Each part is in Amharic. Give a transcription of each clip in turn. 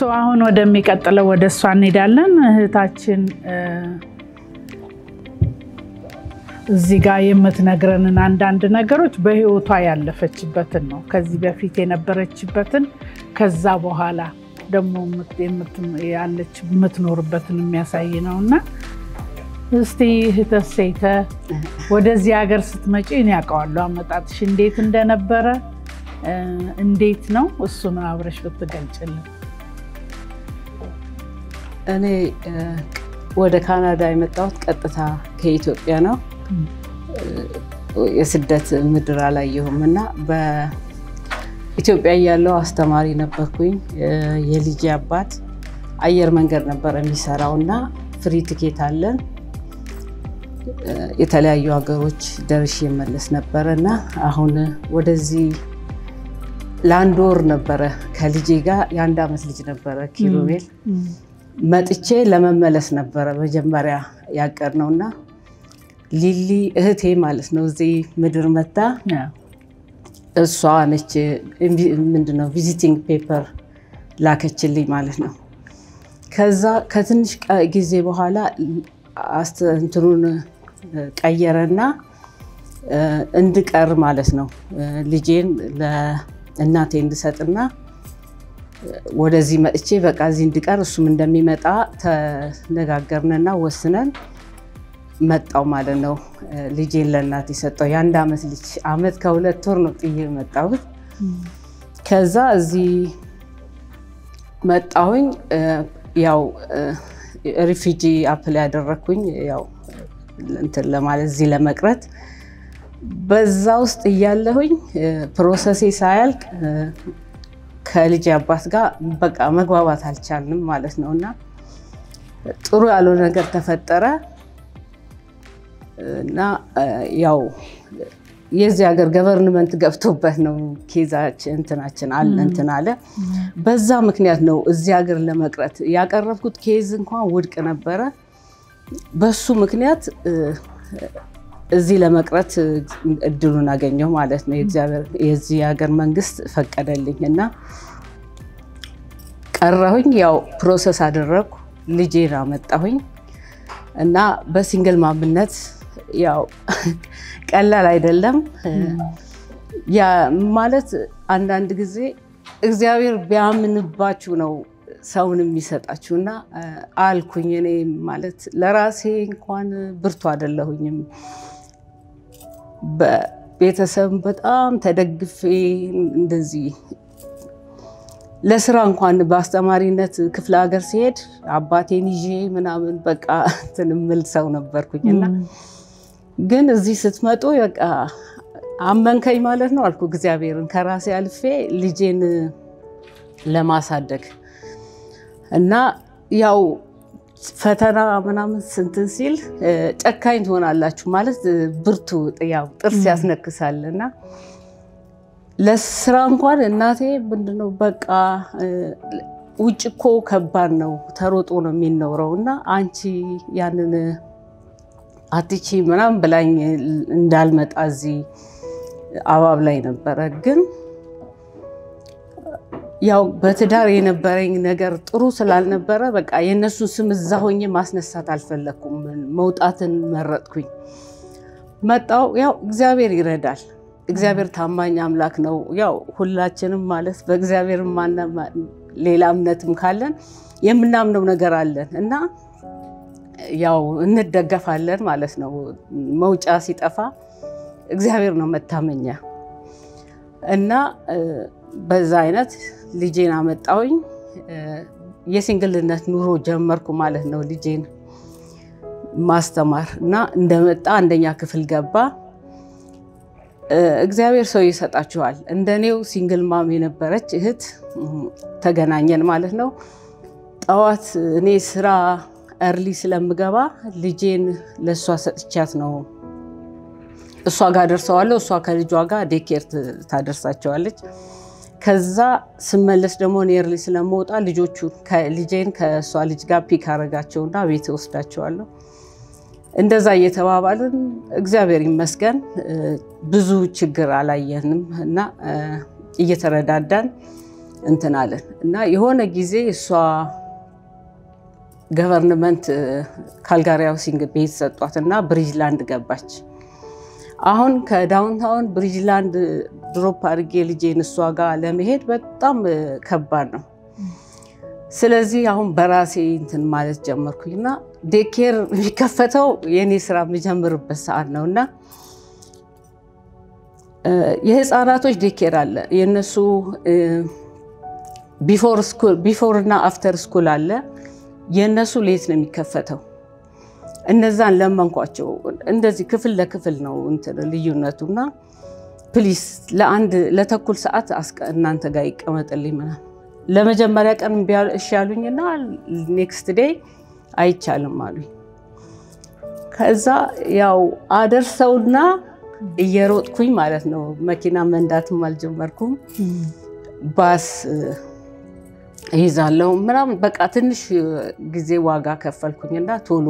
So አሁን ወደሚቀጥለው ወደ እሷ እንሄዳለን። እህታችን እዚህ ጋር የምትነግረንን አንዳንድ ነገሮች በህይወቷ ያለፈችበትን ነው። ከዚህ በፊት የነበረችበትን፣ ከዛ በኋላ ደግሞ ያለች የምትኖርበትን የሚያሳይ ነው። እና እስቲ እህተ ሴተ፣ ወደዚህ ሀገር ስትመጪ፣ እኔ ያውቀዋለሁ አመጣጥሽ እንዴት እንደነበረ፣ እንዴት ነው፣ እሱን አብረሽ ብትገልጭልን። እኔ ወደ ካናዳ የመጣሁት ቀጥታ ከኢትዮጵያ ነው። የስደት ምድር አላየሁም እና በኢትዮጵያ እያለሁ አስተማሪ ነበርኩኝ። የልጄ አባት አየር መንገድ ነበር የሚሰራው እና free ticket አለን። የተለያዩ ሀገሮች ደርሼ እመለስ ነበረ። እና አሁን ወደዚህ ለአንድ ወር ነበረ ከልጄ ጋር፣ የ1 ዓመት ልጅ ነበረ ኪሩቤል፣ መጥቼ ለመመለስ ነበረ መጀመሪያ ያቀድነው። እና ሊሊ እህቴ ማለት ነው እዚህ ምድር መታ እሷ ነች ምንድነው visiting paper ላከችልኝ ማለት ነው። ከዛ ከትንሽ ጊዜ በኋላ እንትኑን ቀየረና እንድቀር ማለት ነው፣ ልጄን ለእናቴ እንድሰጥና ወደዚህ መጥቼ በቃ እዚህ እንድቀር፣ እሱም እንደሚመጣ ተነጋገርንና ወስነን መጣው ማለት ነው። ልጄን ለእናቴ ሰጠው። የ1 ዓመት ልጅ፣ ዓመት ከ2 ወር ነው ጥዬ መጣሁት። ከዛ እዚህ መጣሁኝ። ያው refugee apply ያደረግኩኝ ያው እንትን ለማለት፣ እዚህ ለመቅረት። በዛ ውስጥ እያለሁኝ process ኤ ሳያልቅ ከልጅ አባት ጋር በቃ መግባባት አልቻልንም ማለት ነው። እና ጥሩ ያልሆነ ነገር ተፈጠረ እና ያው የዚህ ሀገር government ገብቶበት ነው case ኣችን እንትናችን አለ እንትን አለ። በዛ ምክንያት ነው እዚህ ሀገር ለመቅረት ያቀረብኩት case እንኳን ውድቅ ነበረ። በሱ ምክንያት እዚህ ለመቅረት እድሉን አገኘሁ ማለት ነው። የዚህ ሀገር መንግስት ፈቀደልኝ እና ቀረሁኝ። ያው process አደረግኩ፣ ልጄን አመጣሁኝ እና በ single mom ነት ያው ቀላል አይደለም። ያ ማለት አንዳንድ ጊዜ እግዚአብሔር ቢያምንባችሁ ነው ሰውን የሚሰጣችሁ። እና አልኩኝ እኔ ማለት ለራሴ እንኳን ብርቱ አይደለሁኝም። በቤተሰብ በጣም ተደግፌ እንደዚህ ለስራ እንኳን በአስተማሪነት ክፍለ ሀገር ሲሄድ አባቴን ይዤ ምናምን በቃ እንትን የምል ሰው ነበርኩኝ። እና ግን እዚህ ስትመጡ በቃ አመንከኝ ማለት ነው አልኩ እግዚአብሔርን፣ ከራሴ አልፌ ልጄን ለማሳደግ። እና ያው ፈተና ምናምን ስንትን ሲል ጨካኝ ትሆናላችሁ ማለት ብርቱ ያው ጥርስ ያስነክሳል። እና ለስራ እንኳን እናቴ ምንድነው በቃ ውጭ እኮ ከባድ ነው፣ ተሮጦ ነው የሚኖረው እና አንቺ ያንን አትቺ ምናምን ብላኝ እንዳልመጣ እዚህ አባብ ላይ ነበረ። ግን ያው በትዳር የነበረኝ ነገር ጥሩ ስላልነበረ በቃ የእነሱን ስም እዛ ሆኜ ማስነሳት አልፈለግኩም። መውጣትን መረጥኩኝ። መጣው። ያው እግዚአብሔር ይረዳል። እግዚአብሔር ታማኝ አምላክ ነው። ያው ሁላችንም ማለት በእግዚአብሔር ሌላ እምነትም ካለን የምናምነው ነገር አለን እና ያው እንደገፋለን ማለት ነው። መውጫ ሲጠፋ እግዚአብሔር ነው መታመኛ። እና በዛ አይነት ልጄን አመጣሁኝ። የ single ነት ኑሮ ጀመርኩ ማለት ነው። ልጄን ማስተማር እና እንደመጣ አንደኛ ክፍል ገባ። እግዚአብሔር ሰው ይሰጣችኋል። እንደኔው single mom የነበረች እህት ተገናኘን ማለት ነው። ጠዋት እኔ ስራ early ስለምገባ ልጄን ለእሷ ሰጥቻት ነው፣ እሷ ጋር ደርሰዋለሁ። እሷ ከልጇ ጋር daycare ታደርሳቸዋለች። ከዛ ስመለስ ደግሞ እኔ early ስለምወጣ ልጆቹ ልጄን ከእሷ ልጅ ጋር pick አረጋቸውና ቤት ወስዳቸዋለሁ። እንደዛ እየተባባልን እግዚአብሔር ይመስገን ብዙ ችግር አላየንም እና እየተረዳዳን እንትን አለን። እና የሆነ ጊዜ እሷ government Calgary Housing ቤት ሰጧት እና Bridgeland ገባች። አሁን ከ downtown Bridgeland drop አድርጌ ልጄን እሷ ጋር ለመሄድ በጣም ከባድ ነው። ስለዚህ አሁን በራሴ እንትን ማለት ጀመርኩኝና daycare የሚከፈተው የኔ ስራ የምጀምርበት ሰዓት ነው። እና የህፃናቶች daycare አለ፣ የእነሱ before እና after school አለ። የእነሱ late ነው የሚከፈተው። እነዛን ለመንኳቸው። እንደዚህ ክፍል ለክፍል ነው እንትን ልዩነቱና please ለአንድ ለተኩል ሰዓት እናንተ ጋር ይቀመጥልኝ ምናምን። ለመጀመሪያ ቀን እሺ ያሉኝና next day አይቻልም አሉኝ። ከዛ ያው አደርሰውና እየሮጥኩኝ ማለት ነው፣ መኪና መንዳትም አልጀመርኩም። ባስ እይዛለሁ ምናምን፣ በቃ ትንሽ ጊዜ ዋጋ ከፈልኩኝና ቶሎ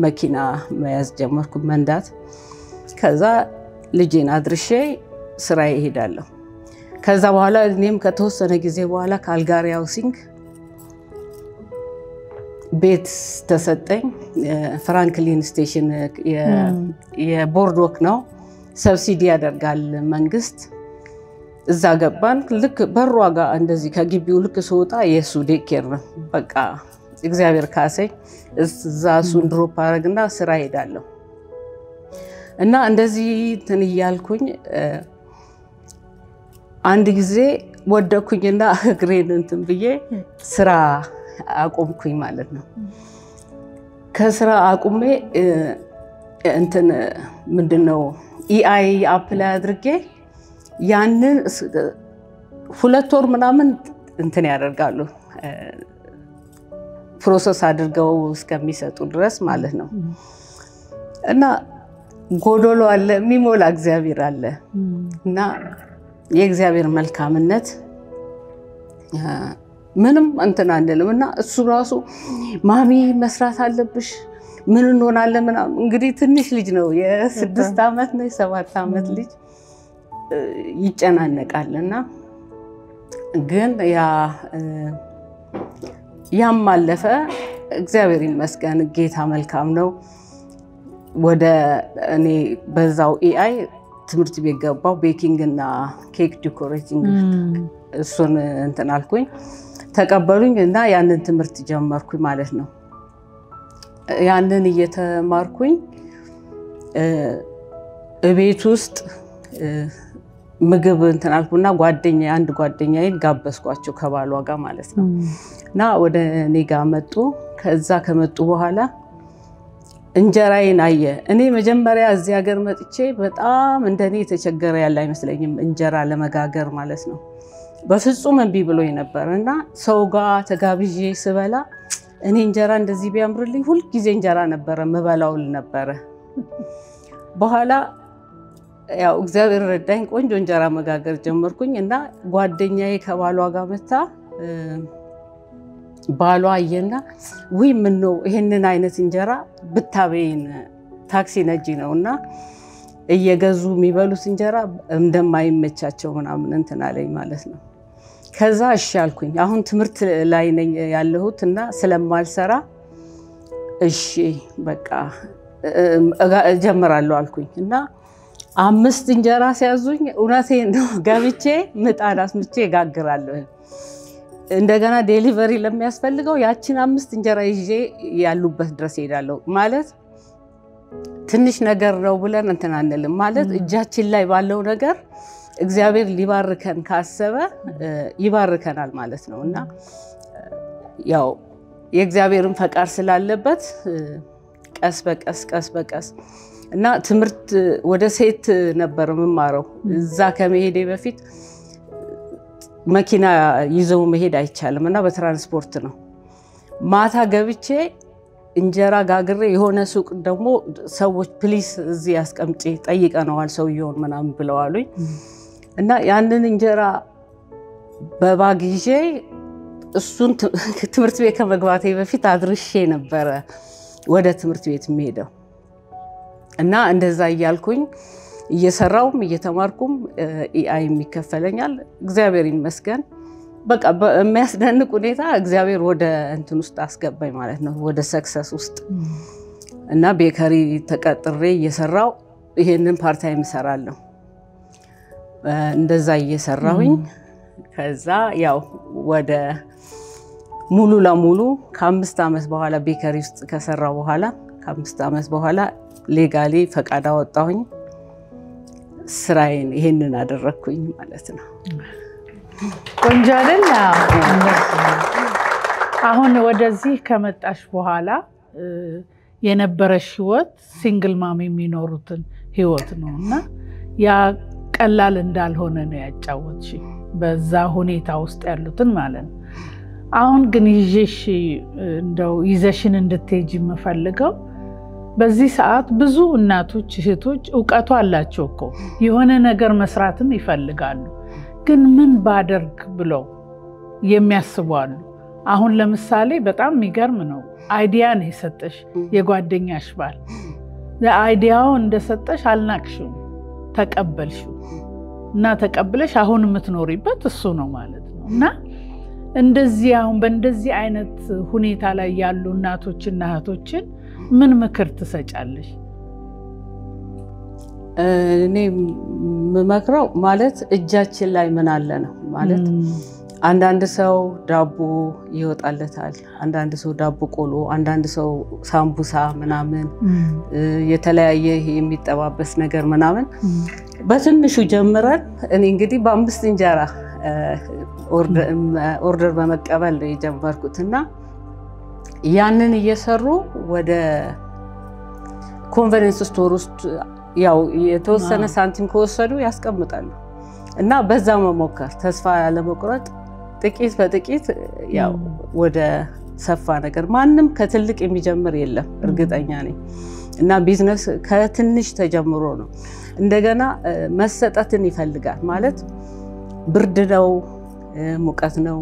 መኪና መያዝ ጀመርኩ መንዳት። ከዛ ልጄን አድርሼ ስራ እሄዳለሁ። ከዛ በኋላ እኔም ከተወሰነ ጊዜ በኋላ Calgary Housing ቤት ተሰጠኝ። Franklin Station የ Boardwalk ነው፣ subsidy ያደርጋል መንግስት። እዛ ገባን። ልክ በሯ ጋር እንደዚህ ከግቢው ልክ ስወጣ የእሱ daycare ነው። በቃ እግዚአብሔር ካሰኝ። እዛ እሱን drop አደረግና ስራ ሄዳለሁ። እና እንደዚህ እንትን እያልኩኝ አንድ ጊዜ ወደኩኝና እግሬን እንትን ብዬ ስራ አቆምኩኝ ማለት ነው። ከስራ አቁሜ እንትን ምንድነው EI apply አድርጌ ያንን 2 ወር ምናምን እንትን ያደርጋሉ፣ process አድርገው እስከሚሰጡ ድረስ ማለት ነው። እና ጎዶሎ አለ፣ የሚሞላ እግዚአብሔር አለ። እና የእግዚአብሔር መልካምነት ምንም እንትን አንልም። እና እሱ ራሱ "ማሚ፣ መስራት አለብሽ፣ ምን እንሆናለን" ምናምን። እንግዲህ ትንሽ ልጅ ነው፣ የ6 ዓመት ነው የ7 ዓመት ልጅ ይጨናነቃል። እና ግን ያም አለፈ። እግዚአብሔር ይመስገን፣ ጌታ መልካም ነው። ወደ እኔ በዛው EI ትምህርት ቤት ገባው፣ baking እና cake decorating። እሱን እንትን አልኩኝ፣ ተቀበሉኝ እና ያንን ትምህርት ጀመርኩኝ ማለት ነው። ያንን እየተማርኩኝ እቤት ውስጥ ምግብ እንትን አልኩና ጓደኛ አንድ ጓደኛዬን ጋበዝኳቸው ከባሏ ጋር ማለት ነው። እና ወደ እኔ ጋር መጡ። ከዛ ከመጡ በኋላ እንጀራዬን አየ። እኔ መጀመሪያ እዚህ ሀገር መጥቼ በጣም እንደኔ የተቸገረ ያለ አይመስለኝም እንጀራ ለመጋገር ማለት ነው። በፍጹም እምቢ ብሎኝ ነበር። እና ሰው ጋር ተጋብዤ ስበላ እኔ እንጀራ እንደዚህ ቢያምርልኝ ሁልጊዜ እንጀራ ነበረ ምበላውል ነበረ። በኋላ ያው እግዚአብሔር ረዳኝ፣ ቆንጆ እንጀራ መጋገር ጀመርኩኝ። እና ጓደኛዬ ከባሏ ጋር መታ ባሏ አየና "ውይ፣ ምን ነው ይሄንን አይነት እንጀራ ብታበይን፣ ታክሲ ነጂ ነው እና እየገዙ የሚበሉት እንጀራ እንደማይመቻቸው" ምናምን እንትን አለኝ ማለት ነው። ከዛ እሺ አልኩኝ። አሁን ትምህርት ላይ ነኝ ያለሁት እና ስለማልሰራ እሺ በቃ እጀምራለሁ አልኩኝ። እና አምስት እንጀራ ሲያዙኝ እውነቴን ነው ገብቼ ምጣድ አስምቼ እጋግራለሁ። እንደገና delivery ለሚያስፈልገው ያችን አምስት እንጀራ ይዤ ያሉበት ድረስ እሄዳለሁ። ማለት ትንሽ ነገር ነው ብለን እንትን አንልም። ማለት እጃችን ላይ ባለው ነገር እግዚአብሔር ሊባርከን ካሰበ ይባርከናል ማለት ነው። እና ያው የእግዚአብሔርን ፈቃድ ስላለበት ቀስ በቀስ ቀስ በቀስ እና ትምህርት ወደ SAIT ነበር የምማረው። እዛ ከመሄዴ በፊት መኪና ይዘው መሄድ አይቻልም እና በትራንስፖርት ነው። ማታ ገብቼ እንጀራ ጋግሬ የሆነ ሱቅ ደግሞ ሰዎች "please እዚህ አስቀምጪ፣ ጠይቀነዋል ሰውየውን" ምናምን ብለዋሉኝ። እና ያንን እንጀራ በ bag ይዤ እሱን ትምህርት ቤት ከመግባቴ በፊት አድርሼ ነበረ ወደ ትምህርት ቤት የምሄደው። እና እንደዛ እያልኩኝ እየሰራውም እየተማርኩም EI ም ይከፈለኛል። እግዚአብሔር ይመስገን። በቃ በሚያስደንቅ ሁኔታ እግዚአብሔር ወደ እንትን ውስጥ አስገባኝ ማለት ነው፣ ወደ success ውስጥ። እና bakery ተቀጥሬ እየሰራው ይሄንን part time እሰራለሁ። እንደዛ እየሰራሁኝ ከዛ ያው ወደ ሙሉ ለሙሉ ከ5 ዓመት በኋላ፣ bakery ውስጥ ከሰራው በኋላ፣ ከ5 ዓመት በኋላ legally ፈቃድ አወጣሁኝ። ስራዬን ይሄንን አደረግኩኝ ማለት ነው። ቆንጆ አይደል? አሁን ወደዚህ ከመጣሽ በኋላ የነበረሽ ህይወት single mom የሚኖሩትን ህይወት ነው እና ያ ቀላል እንዳልሆነ ነው ያጫወትሽኝ፣ በዛ ሁኔታ ውስጥ ያሉትን ማለት ነው። አሁን ግን ይዤሽ እንደው ይዘሽን እንድትሄጂ የምፈልገው በዚህ ሰዓት ብዙ እናቶች፣ እህቶች እውቀቱ አላቸው እኮ፣ የሆነ ነገር መስራትም ይፈልጋሉ፣ ግን ምን ባደርግ ብለው የሚያስቡ አሉ። አሁን ለምሳሌ በጣም የሚገርም ነው። Idea ነው የሰጠሽ የጓደኛሽ ባል። Idea ው እንደሰጠሽ አልናቅሽውም፣ ተቀበልሽው እና ተቀብለሽ አሁን የምትኖሪበት እሱ ነው ማለት ነው። እና እንደዚህ አሁን በእንደዚህ አይነት ሁኔታ ላይ ያሉ እናቶችና እህቶችን ምን ምክር ትሰጫለሽ? እኔ የምመክረው ማለት እጃችን ላይ ምን አለ ነው። ማለት አንዳንድ ሰው ዳቦ ይወጣለታል፣ አንዳንድ ሰው ዳቦ ቆሎ፣ አንዳንድ ሰው ሳምቡሳ ምናምን፣ የተለያየ ይሄ የሚጠባበስ ነገር ምናምን በትንሹ ጀምረን፣ እኔ እንግዲህ በ5 እንጀራ order በመቀበል ነው የጀመርኩት እና ያንን እየሰሩ ወደ convenience store ውስጥ ያው የተወሰነ ሳንቲም ከወሰዱ ያስቀምጣሉ እና በዛ መሞከር፣ ተስፋ ያለመቁረጥ፣ ጥቂት በጥቂት ያው ወደ ሰፋ ነገር። ማንም ከትልቅ የሚጀምር የለም፣ እርግጠኛ ነኝ። እና ቢዝነስ ከትንሽ ተጀምሮ ነው። እንደገና መሰጠትን ይፈልጋል። ማለት ብርድ ነው፣ ሙቀት ነው፣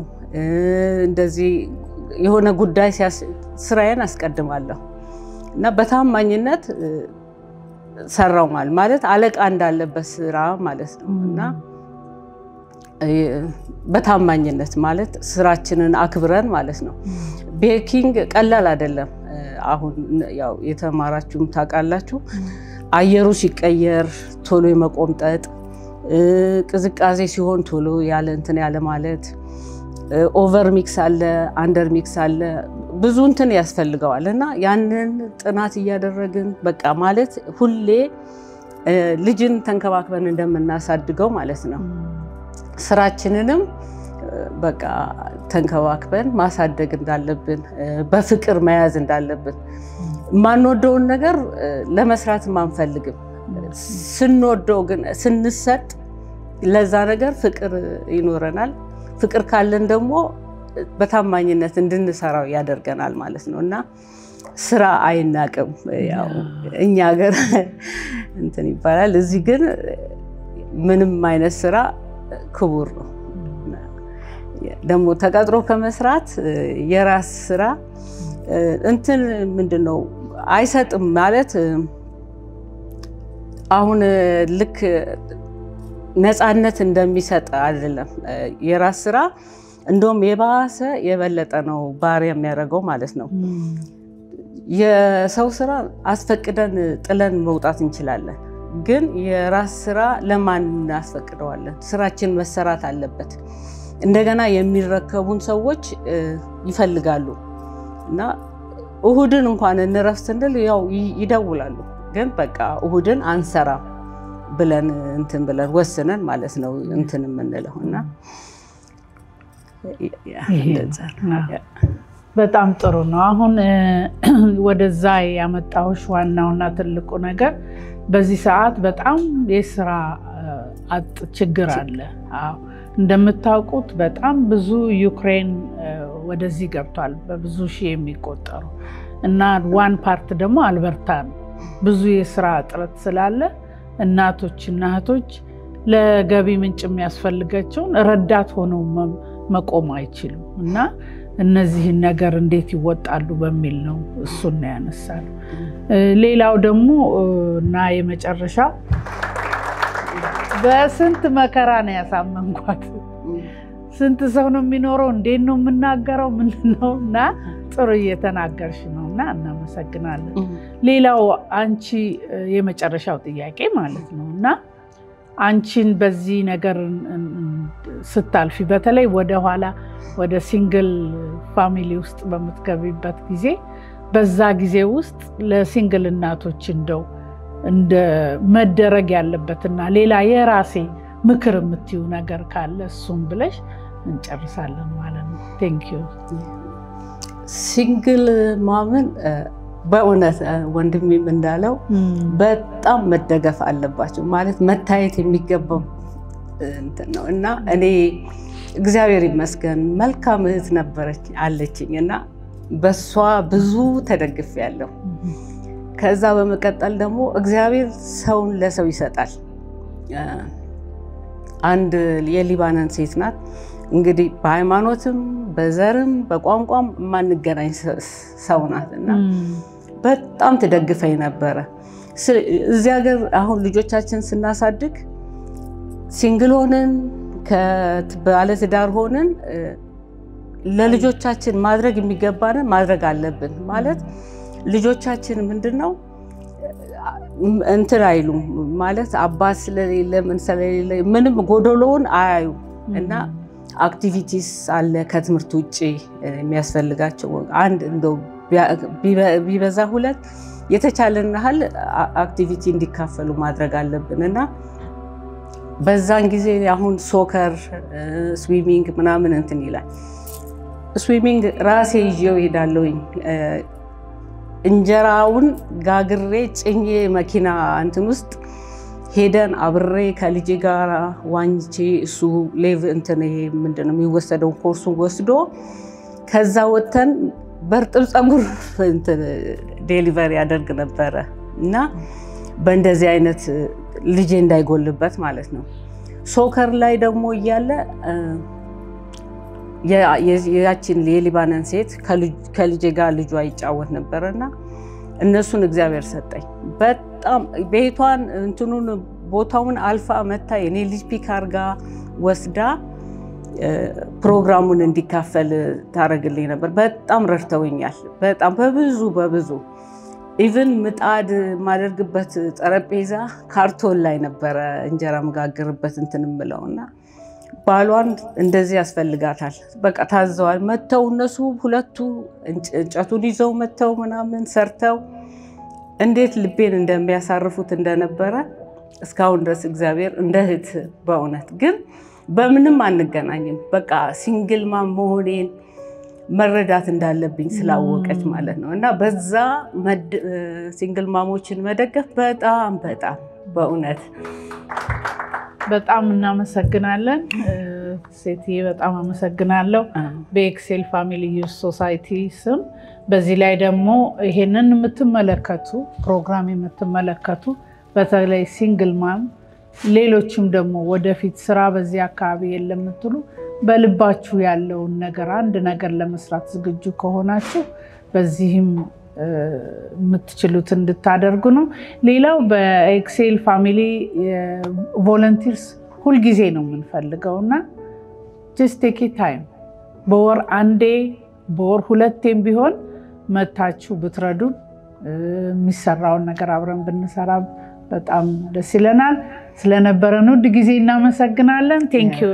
እንደዚህ የሆነ ጉዳይ ስራዬን አስቀድማለሁ እና በታማኝነት ሰራው ማለት አለቃ እንዳለበት ስራ ማለት ነው። እና በታማኝነት ማለት ስራችንን አክብረን ማለት ነው። Baking ቀላል አይደለም። አሁን ያው የተማራችሁም ታውቃላችሁ። አየሩ ሲቀየር ቶሎ የመቆምጠጥ፣ ቅዝቃዜ ሲሆን ቶሎ ያለ እንትን ያለ ማለት፣ over mix አለ፣ under mix አለ፣ ብዙ እንትን ያስፈልገዋል። እና ያንን ጥናት እያደረግን በቃ ማለት ሁሌ ልጅን ተንከባክበን እንደምናሳድገው ማለት ነው። ስራችንንም በቃ ተንከባክበን ማሳደግ እንዳለብን፣ በፍቅር መያዝ እንዳለብን። የማንወደውን ነገር ለመስራትም አንፈልግም። ስንወደው ግን ስንሰጥ ለዛ ነገር ፍቅር ይኖረናል። ፍቅር ካለን ደግሞ በታማኝነት እንድንሰራው ያደርገናል ማለት ነው። እና ስራ አይናቅም። ያው እኛ ሀገር እንትን ይባላል፣ እዚህ ግን ምንም አይነት ስራ ክቡር ነው። ደግሞ ተቀጥሮ ከመስራት የራስ ስራ እንትን ምንድን ነው አይሰጥም። ማለት አሁን ልክ ነፃነት እንደሚሰጥ አይደለም። የራስ ስራ እንደውም የባሰ የበለጠ ነው ባሪያ የሚያደርገው ማለት ነው። የሰው ስራ አስፈቅደን ጥለን መውጣት እንችላለን። ግን የራስ ስራ ለማን እናስፈቅደዋለን? ስራችን መሰራት አለበት። እንደገና የሚረከቡን ሰዎች ይፈልጋሉ እና እሁድን እንኳን እንረፍ ስንል ያው ይደውላሉ። ግን በቃ እሁድን አንሰራም ብለን እንትን ብለን ወስነን ማለት ነው እንትን የምንለው እና እንደዛ ነው። በጣም ጥሩ ነው። አሁን ወደዛ ያመጣሁሽ ዋናውና ትልቁ ነገር በዚህ ሰዓት በጣም የስራ አጥ ችግር አለ። አዎ፣ እንደምታውቁት በጣም ብዙ ዩክሬን ወደዚህ ገብቷል፣ በብዙ ሺህ የሚቆጠሩ። እና one part ደግሞ አልበርታ ነው። ብዙ የስራ እጥረት ስላለ እናቶችና እህቶች ለገቢ ምንጭ የሚያስፈልጋቸውን ረዳት ሆነው መቆም አይችሉም እና እነዚህን ነገር እንዴት ይወጣሉ በሚል ነው እሱን ነው ያነሳነው። ሌላው ደግሞ እና የመጨረሻው በስንት መከራ ነው ያሳመንኳት። ስንት ሰው ነው የሚኖረው? እንዴት ነው የምናገረው? ምንድን ነው? እና ጥሩ እየተናገርሽ ነው እና እናመሰግናለን። ሌላው አንቺ የመጨረሻው ጥያቄ ማለት ነው እና አንቺን በዚህ ነገር ስታልፊ፣ በተለይ ወደኋላ ወደ single family ውስጥ በምትገቢበት ጊዜ፣ በዛ ጊዜ ውስጥ ለ single እናቶች እንደው እንደ መደረግ ያለበትና ሌላ የራሴ ምክር የምትዩ ነገር ካለ እሱም ብለሽ እንጨርሳለን ማለት ነው። Thank you። Single mom ን በእውነት ወንድሜም እንዳለው በጣም መደገፍ አለባቸው፣ ማለት መታየት የሚገባው እንትን ነው። እና እኔ እግዚአብሔር ይመስገን መልካም እህት ነበረች አለችኝ እና በሷ ብዙ ተደግፌያለሁ። ከዛ በመቀጠል ደግሞ እግዚአብሔር ሰውን ለሰው ይሰጣል። አንድ የሊባነን ሴት ናት፣ እንግዲህ በሃይማኖትም በዘርም በቋንቋም የማንገናኝ ሰው ናት እና በጣም ትደግፈኝ ነበረ። እዚህ ሀገር አሁን ልጆቻችን ስናሳድግ single ሆንን ባለትዳር ሆንን ለልጆቻችን ማድረግ የሚገባንን ማድረግ አለብን። ማለት ልጆቻችን ምንድን ነው እንትን አይሉም፣ ማለት አባት ስለሌለ ምን ስለሌለ ምንም ጎደሎውን አያዩም። እና activities አለ ከትምህርት ውጭ የሚያስፈልጋቸው፣ አንድ እንደው ቢበዛ ሁለት፣ የተቻለን ያህል activity እንዲካፈሉ ማድረግ አለብን። እና በዛን ጊዜ አሁን soccer፣ swimming ምናምን እንትን ይላል። Swimming ራሴ ይዤው እሄዳለሁኝ። እንጀራውን ጋግሬ ጭኜ መኪና እንትን ውስጥ ሄደን አብሬ ከልጄ ጋር ዋኝቼ፣ እሱ level እንትን ይሄ ምንድን ነው የሚወሰደውን ኮርሱን ወስዶ፣ ከዛ ወጥተን በእርጥብ ፀጉር delivery ያደርግ ነበረ። እና በእንደዚህ አይነት ልጄ እንዳይጎልበት ማለት ነው። Soccer ላይ ደግሞ እያለ ያችን የሊባነን ሴት ከልጄ ጋር ልጇ ይጫወት ነበረ እና እነሱን እግዚአብሔር ሰጠኝ። በጣም ቤቷን እንትኑን ቦታውን አልፋ መታ የኔ ልጅ pick አርጋ ወስዳ ፕሮግራሙን እንዲካፈል ታደርግልኝ ነበር። በጣም ረድተውኛል። በጣም በብዙ በብዙ። Even ምጣድ የማደርግበት ጠረጴዛ ካርቶን ላይ ነበረ እንጀራ መጋግርበት እንትን የምለው። እና ባሏን እንደዚህ ያስፈልጋታል። በቃ ታዘዋል። መተው እነሱ ሁለቱ እንጨቱን ይዘው መተው ምናምን ሰርተው እንዴት ልቤን እንደሚያሳርፉት እንደነበረ እስካሁን ድረስ እግዚአብሔር እንደ እህት በእውነት ግን በምንም አንገናኝም። በቃ single mom መሆኔን መረዳት እንዳለብኝ ስላወቀች ማለት ነው። እና በዛ single mom ኦችን መደገፍ በጣም በጣም በእውነት። በጣም እናመሰግናለን ሴትዬ፣ በጣም አመሰግናለሁ በ Excel Family Youth Society ስም። በዚህ ላይ ደግሞ ይሄንን የምትመለከቱ፣ ፕሮግራም የምትመለከቱ፣ በተለይ single mom፣ ሌሎችም ደግሞ ወደፊት ስራ በዚህ አካባቢ የለም የምትሉ፣ በልባችሁ ያለውን ነገር አንድ ነገር ለመስራት ዝግጁ ከሆናችሁ በዚህም የምትችሉት እንድታደርጉ ነው። ሌላው በ Excel Family volunteers ሁልጊዜ ነው የምንፈልገው እና just take time፣ በወር አንዴ በወር ሁለቴም ቢሆን መታችሁ ብትረዱን፣ የሚሰራውን ነገር አብረን ብንሰራ በጣም ደስ ይለናል። ስለነበረን ውድ ጊዜ እናመሰግናለን። Thank you።